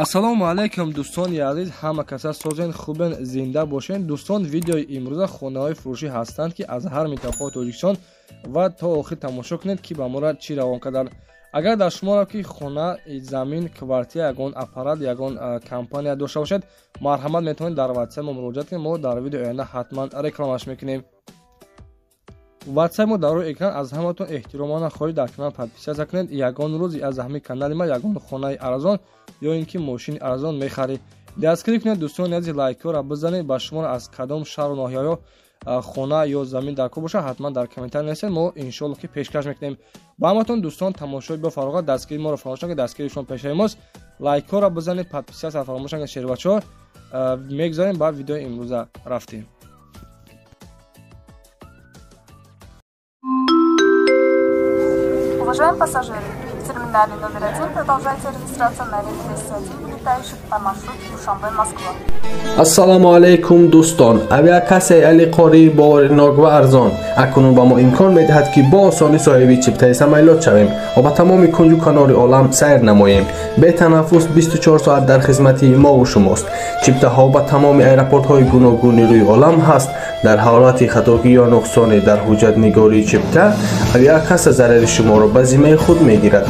Ассалому алайкум дӯстони азиз, ҳама каса созен, хубен, зинда бошен. Дӯстон, видеои имрӯза хонаҳои фурӯшӣ ҳастанд, ки аз ҳар минтақаи Тоҷикистон ва то охир тамошо кунед, ки ба моро чӣ равон карданд. Агар дар шуморо ки хона, замин, квартира, ягон аппарат, ягон компания дошта бошед, марҳамат метавонед дар WhatsApp мо муроҷиат кунед. Мо дар видеои оянда ҳатман рекламаш мекунем. WhatsApp мо дар рӯи экран. Аз ҳаматон эҳтиромона хоҳиш, дар канал подписаться кунед. Ягон рӯз аз ҳамин канали ма ягон хонаи арзон ё ин ки мошини арзон мехаред. Дастгирӣ кунед дӯстони азиз, лайкҳоро бизанед. Ба шуморо аз кадом шаҳру ноҳияҳо хона ё замин дар кор бошад, ҳатман дар комментарий нависед, мо иншоалло ки пешкаш мекунем. Ба ҳаматон дӯстон тамошои бо фароғат, дастгирии моро фаромӯш накунед, дастгирии шумо пешаи мост. Лайкҳоро бизанед, подписаться фаромӯш накунед. Шербачаҳо, мегузарем ба видеои имрӯза, рафтем. Уважаемые пассажиры, в терминале номер 1 продолжается регистрация на рейс 201, вылетающий по маршруту Душанбе-Москва. Ассалому алайкум дӯстон, авиакассаи Алиқорӣ боваринок ва арзон акнун ба мо имкон медиҳад, ки бо осонӣ соҳиби чиптаи самолёт шавем ва ба тамоми кунҷу канори олам сайр намоем. Бетанаффус 24 соат дар хизмати мову шумост. Чиптаҳо ба тамоми аэропортҳои гуногуни рӯи олам ҳаст. Дар ҳолати хатогӣ ё нуқсоне дар ҳуҷҷатнигории чипта, авиакасса зарари шуморо ба зиммаи худ мегирад.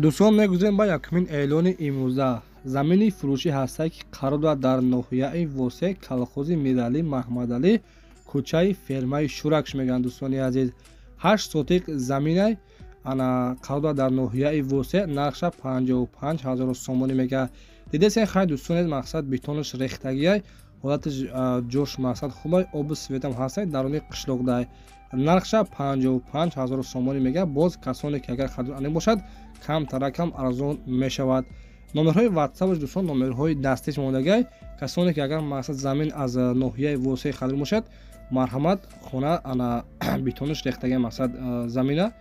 Дӯстон, мегузарем ба якумин эълони имрӯза. Замини фурӯшӣ ҳастае, ки қарор дорад дар ноҳияи Восе, колхози Миралӣ Маҳмадалӣ, кӯчаи фермаи Шуракш мегӯянд. Дӯстони азиз, 8 сотиқ заминай ана қарор дорад дар ноҳияи Восе, нархша 55 ҳазор сомонӣ мегӯяд. Дидесен хай дӯстони, мақсад бетонаш рехтагиай, ҳолати ҷош мақсад хубай, обу светам ҳастай, даруни қишлоқдай. Нархша 55 ҳазор сомонӣ мегӯяд. Боз касоне ки агар харидор бошад, камтаракам арзон мешавад. Номерҳои ватсапаш дӯстон, номерҳои дастиш мондагай. Касоне ки агар мақсад замин аз ноҳияи Восеи харидор бошад, марҳамат, хона ана бетонаш рехтагай, мақсад замина.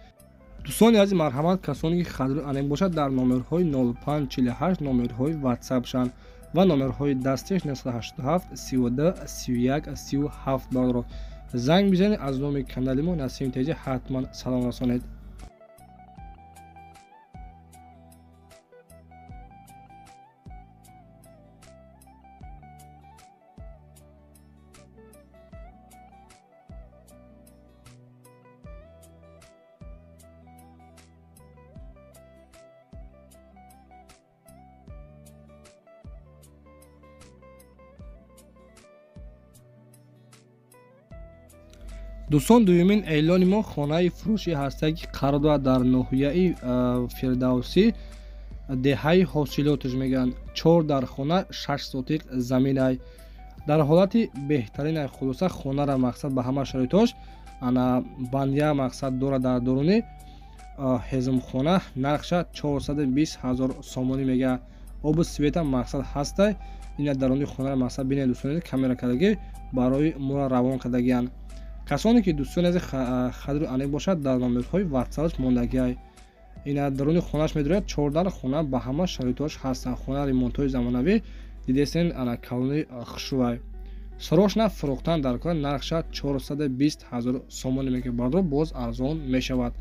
Дӯстони азиз, марҳамат, касоне ки харидор анем бошад, дар номерҳои 0548 номерҳои ватсапшанд ва номерҳои дастиш 987 32 31 37 бародаро занг бизанед. Аз номи канали мо Насим Теҷи ҳатман салом расонед. Дӯстон, дуюмин эълони мо хонаи фурӯшӣ ҳастае, ки қарор дорад дар ноҳияи Фирдавсӣ, деҳаи Ҳосилоташ мегӯянд. 4 дар хона, 6 сотиқ заминай. Дар ҳолати беҳтаринай, хулоса хонара мақсад ба ҳама шароитош ана бандия мақсад дорад дар дуруни ҳезумхона. Нархша 420 ҳазор сомонӣ мегӯяд. Обу света мақсад ҳастай. Ина даруни хонара мақсад бинед дӯстони, камера кардагӣ барои моро равон кардагиянд. Касоне ки дӯстони азиз харидор анек бошад, дар номерҳои ватсапаш мондагиай. Ина даруни хонааш медорад, 4 дар хона ба ҳама шароитош ҳастанд. Хона ремонтҳои замонавӣ дидесен, ана калони хушрӯай. Срочно фурӯхтан дар кор, нархша 420 ҳазор сомонӣ мегӯяд. Бародаро, боз арзон мешавад.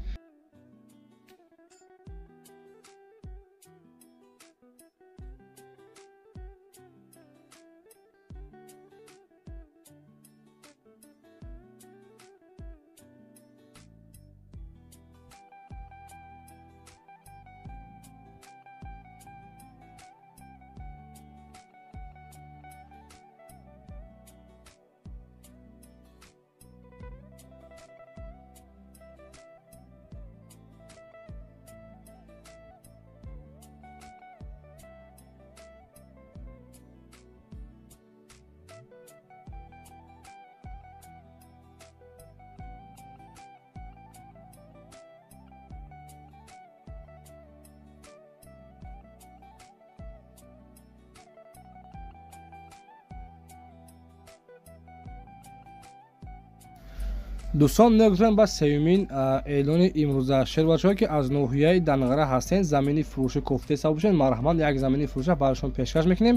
Дӯстон, мегузарем ба сеюмин эълони имрӯза. Шербачаҳое ки аз ноҳияи Данғара ҳастен, замини фурӯшӣ кофтеса бошед, марҳамат, як замини фурӯша барашон пешкаш мекунем.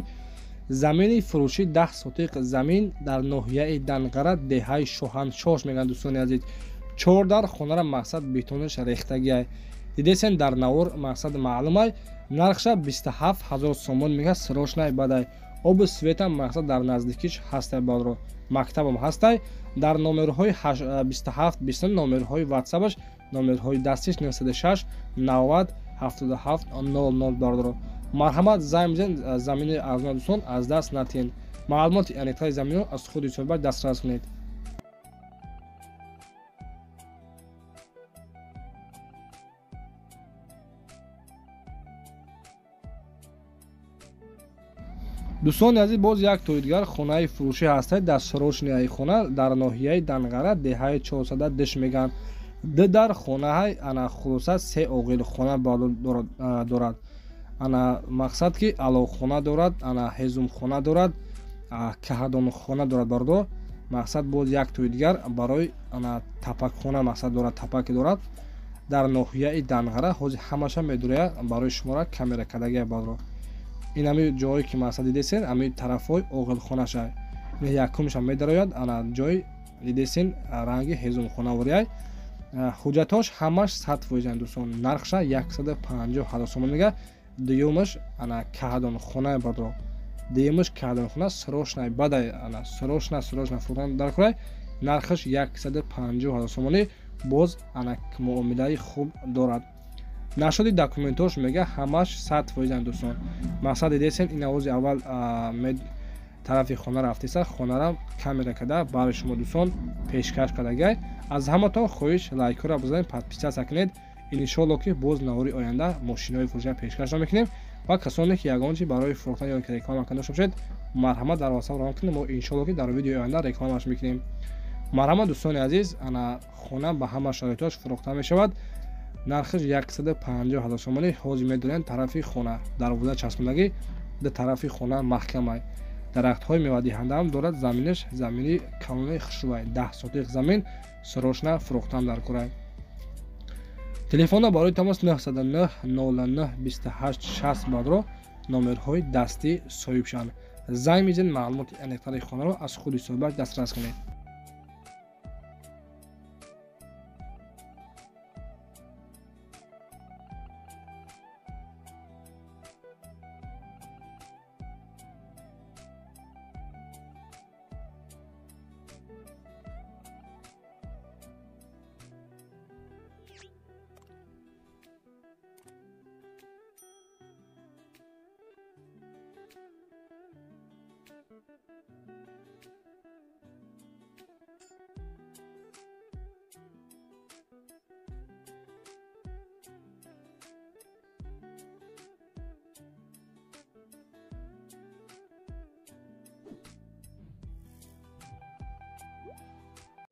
Замини фурӯшӣ 10 сотиқ замин дар ноҳияи Данғара, деҳаи Шоҳаншош мегӯянд. Дӯстони азиз, 4 дар хонара мақсад бетонаш рехтагиай, дидесен дар навор, мақсад маълумай. Нархша 27 000 сомон мега, срочный бадай. Обу светам мақсад дар наздикиш ҳастай, бадро мактабам ҳастай. Дар номерҳои 27 20 номерҳои ватсапаш, номерҳои дастиш 906 90 77 00 бардоро. Марҳамат, занг бизен, замини арзона дӯстон аз даст натиҳен. Маълумоти аниқтари заминро аз худи соҳибаш дастрас кунед. Дӯстони азиз, боз як тои дигар хонаи фурӯшӣ ҳастад дар срочный хона дар ноҳияи Данғара, деҳаи 400 диш мегӯянд. Ду дар хонаҳай, ана хулоса се оғилхона дорад. Ана мақсад ки аловхона дорад, ана ҳезумхона дорад, каҳадонхона дорад бардор. Мақсад боз як тои дигар барои ана тапакхона мақсад дорад, тапаке дорад дар ноҳияи Данғара. Ҳозир ҳамаша медурая барои шуморо камера кардагия бардор. Ин ҳами ҷое ки мақсад дидесен, ҳами тарафҳои оғилхонаша якумша медарояд. Ана ҷой дидесен, ранги ҳезумхонаворияй. Ҳуҷҷатҳош ҳамаш 100%, дӯстон. Нархша 150 000 сомон мега. Дуюмаш ана каҳадонхона бардор. Дуюмаш каҳадонхона срочный бадай, ана срочно срочно фурӯхтан дар курай. Нархаш 150 000 сомонӣ, боз ана муомилаи хуб дорад. Нашоди документош мега ҳамаш 100%, дӯстон. Мақсад дидесен, ин овози аввал тарафи хона рафтеса, хонара камера карда барои шумо дӯстон пешкаш кардагай. Аз ҳаматон хоҳиш, лайкҳоро бизанед, подписаться кунед. Иншоалло ки боз навори оянда мошинои фурӯширо пешкаш мекунем ва касоне ки ягон чи барои фурӯхтан ё ки реклама карда дошта бошед, марҳамат, дар ватсап равон кунед, мо иншоалло ки дар видеои оянда рекламаш мекунем. Марҳамат, дӯстони азиз, ана хона ба ҳама шароитҳош фурӯхта мешавад. Нархаш 150 000 сомонӣ. Ҳозир медонед тарафи хона дарвоза часпондагӣ, ду тарафи хона маҳкамай, дарахтҳои мевадиҳандаам дорад. Заминаш замини калонаи хушрӯай, 10 сотиқ замин срочно фурӯхтан дар курай. Телефона барои тамос 909 09 28 60 бадро номерҳои дастӣ соҳибшанд. Занг мезанед, маълумоти аниқтари хонаро аз худи соҳибаш дастрас кунед.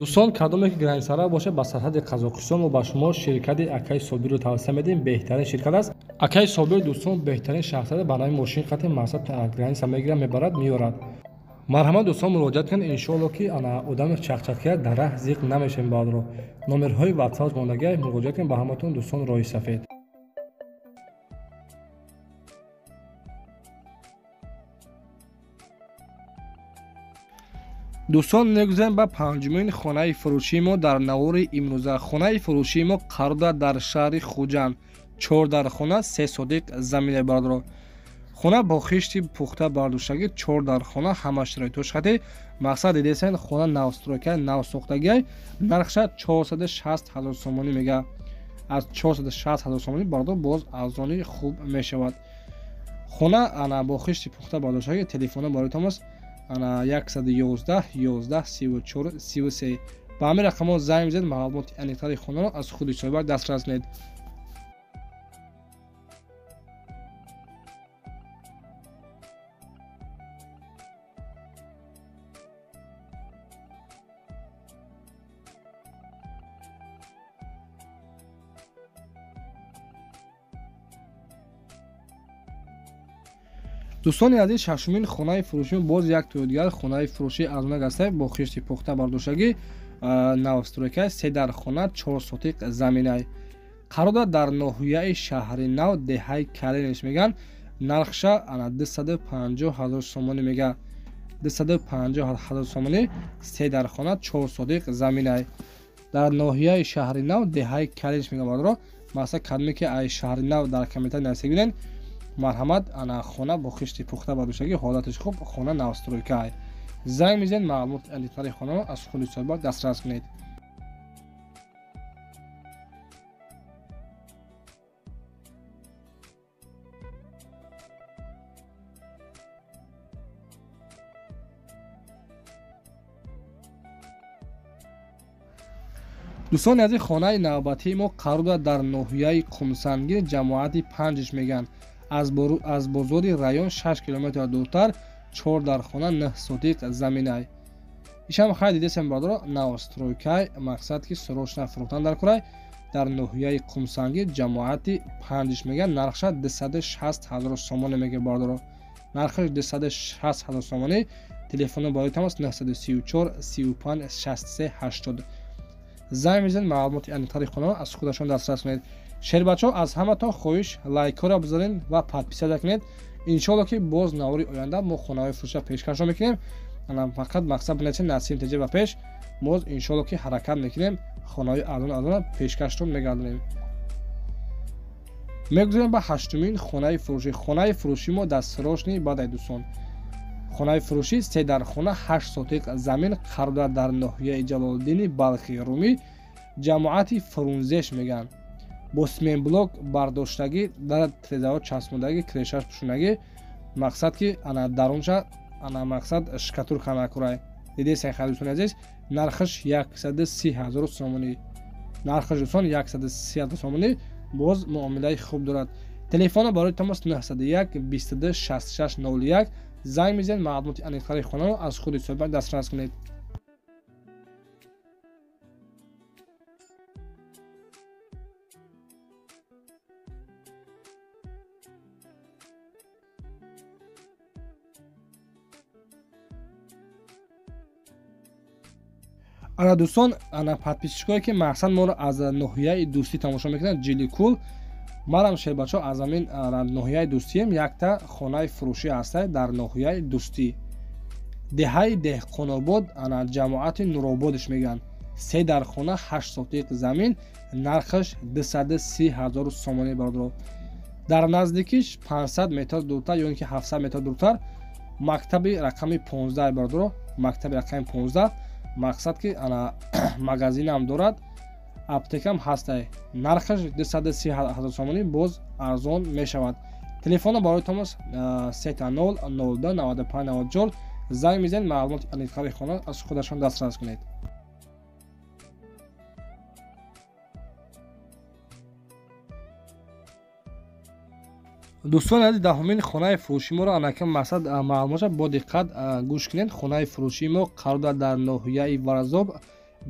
Дӯстон, кадоме ки границара бошад ба сарҳади Қазоқистон, мо ба шумо ширкати Акаи Собирро тавсия медиҳем. Беҳтарин ширкат аст Акаи Собир, дӯстон, беҳтарин шахсият ба нави мошин қати мақсад граница мегирад, мебарад, меорад. Марҳамат, дӯстон, муроҷиат кунед. Иншоалло ки ана одами чақчақия дар раҳ зиқ намешавем баъдро. Номерҳои ватсап мондагия, муроҷиат кунед. Ба ҳаматон, дӯстон, роҳи сафед. Дӯстон, мегузарем ба панҷумин хонаи фурӯшии мо дар навори имрӯза. Хонаи фурӯшии мо қарор дорад дар шаҳри Хуҷанд, 4 дар хона, 3 сотиқ замине бардоро. Хона бо хишти пухта бардоштагӣ, 4 дар хона, ҳама шароитҳош хати. Мақсад дидесен, хона навстройка, навсохтагиай. Нархша 460 000 сомонӣ мега. Аз 460 000 сомонӣ бардор боз арзонӣ хуб мешавад. Хона ана бо хишти пухта бардоштагӣ. Телефона барои тамос ана 111 11 34 33. Ба ҳамин рақамҳо занг бизанед, маълумоти аниқтари хонаро аз худи соҳибаш дастрас кунед. Дӯстони азиз, шашумин хонаи фурӯшӣ боз як тои дигар хонаи фурӯшӣ аз он гаста бо хишти пухта бардоштагӣ. Новостройка се дар хона 4 сотиқ заминай. Қарор дорад дар ноҳияи шаҳри нав, деҳаи Калиниш мегӯянд. Нархша ана 250 ҳазор сомонӣ мега. 250 ҳазор сомонӣ се дар хона 4 сотиқ заминай. Дар ноҳияи шаҳри нав, деҳаи Калиниш мегӯянд бародаро. Масалан кадоме ки ай шаҳри нав дар комментарий нависа бинед, марҳамат, ана хона бо хишти пухта бардоштагӣ, ҳолаташ хуб, хона новостройка. Занг мезанед, маълумоти аниқтари хонаро аз худи соҳиба дастрас кунед. Дӯстони азиз, хонаи навбатии мо қарор дорад дар ноҳияи Қумсангир, ҷамоати Панҷиш мегӯянд. Аз бозори район 6 километр дуртар, 4 дар хона 9 сотиқ заминай. Ишам хай дидесем бародаро, новостройкай, мақсад ки срочно фурӯхтан дар курай. Дар ноҳияи Қумсангир, ҷамоати Панҷиш мегӯянд. Нархша 260 ҳазор сомонӣ мегӯяд бародаро. Нархаш 260 ҳазор сомонӣ. Телефони барои тамос 934 35 63 80. Занг мезанед, маълумоти аниқтари хонаро аз худашон дастрас кунед. Шербачаҳо, аз ҳаматон хоҳиш, лайкҳоро бизанед ва подписаться кунед. Иншоалло ки боз навори оянда мо хонаҳои фурӯша пешкашро мекунем. Ана фақат мақсад бинависед Насим ТЖ ба пеш. Боз иншоалло ки ҳаракат мекунем, хонаҳои арзон арзона пешкашро мегардонем. Мегузарем ба ҳаштумин хонаи фурӯшӣ. Хонаи фурӯши мо дар срочный бадай дӯстон. Хонаи фурӯшӣ се дар хона 8 сотиқ замин қарор дорад дар ноҳияи Ҷалолиддини Балхи Румӣ, ҷамоати Фрунзеш мегӯянд. Бо сменблок бардоштагӣ, дар трезаҳо часпондагӣ, крешаш пӯшондагӣ, мақсад ки ана дарунша ана мақсад шкатурка накурай. Дидесен хай дӯстони азиз, нархаш 130 ҳазор сомонӣ. Нархаш дӯстон 130 ҳазор сомонӣ, боз муомилаи хуб дорад. Телефоно барои тамос 901 22 66 01. Занг мезанед, маълумоти аниқтари хонаро аз худи соҳиба дастрас кунед. Ана дӯстон, ана подписчикое ки мақсад моро аз ноҳияи Дӯстӣ тамошо мекунанд, Ҷиликул, манам шербачаҳо аз ҳамин ноҳияи Дӯстием, якта хонаи фурӯшӣ ҳаста дар ноҳияи Дӯстӣ, деҳаи Деҳқонобод, ана ҷамоати Нурободиш мегӯянд. Се дар хона 8 сотиқ замин, нархаш 230 ҳазор сомонӣ бародаро. Дар наздикиш 500 метр дуртар ё ин ки 700 метр дуртар мактаби рақами 15 бародаро, мактаби рақами 15, мақсад ки ана магазинам дорад, аптекам ҳастай. Нархаш 230 ҳазор сомонӣ, боз арзон мешавад. Телефоно барои тамос 30 02 95 94. Занг мезанед, маълумоти аниқтари хона аз худашон дастрас кунед. Дӯстони азиз, даҳумин хонаи фурӯши моро анака мақсад маълумотша бо диққат гӯш кунед. Хонаи фурӯшии мо қарор дорад дар ноҳияи Варзоб,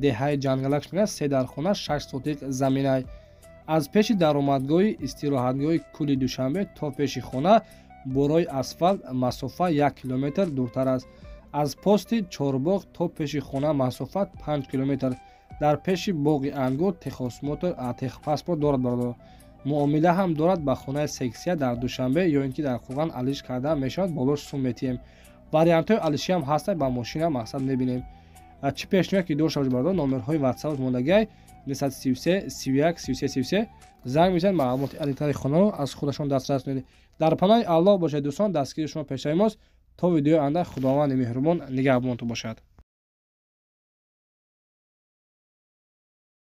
деҳаи Ҷангалак мегӯянд. Се дар хона 6 сотиқ заминай. Аз пеши даромадгоҳи истироҳатгоҳи кӯли Душанбе то пеши хона бо роҳи асфалт масофа 1 километр дуртар аст. Аз пости Чорбоғ то пеши хона масофа 5 километр. Дар пеши боғи ангур техосмотр, техпаспорт дорад бародаро. Муомила ҳам дорад ба хонаи сексия дар Душанбе ё ин ки дар Қурғон алиш карда мешавад, болош сум метиҳем. Вариантҳои алишӣ ҳам ҳастанд, ба мошина мақсад мебинем. Чӣ пешниҳод ки дошта бошед бародаро, номерҳои WhatsApp мондагиай 933 31 33 33. Занг мезанед, маълумоти аниқтари хонаро аз худашон дастрас кунед. Дар паноҳи Аллоҳ бошед дӯстон, дастгири шумо пешаи мост. То видеои оянда Худованди меҳрубон нигаҳбонтон бошад.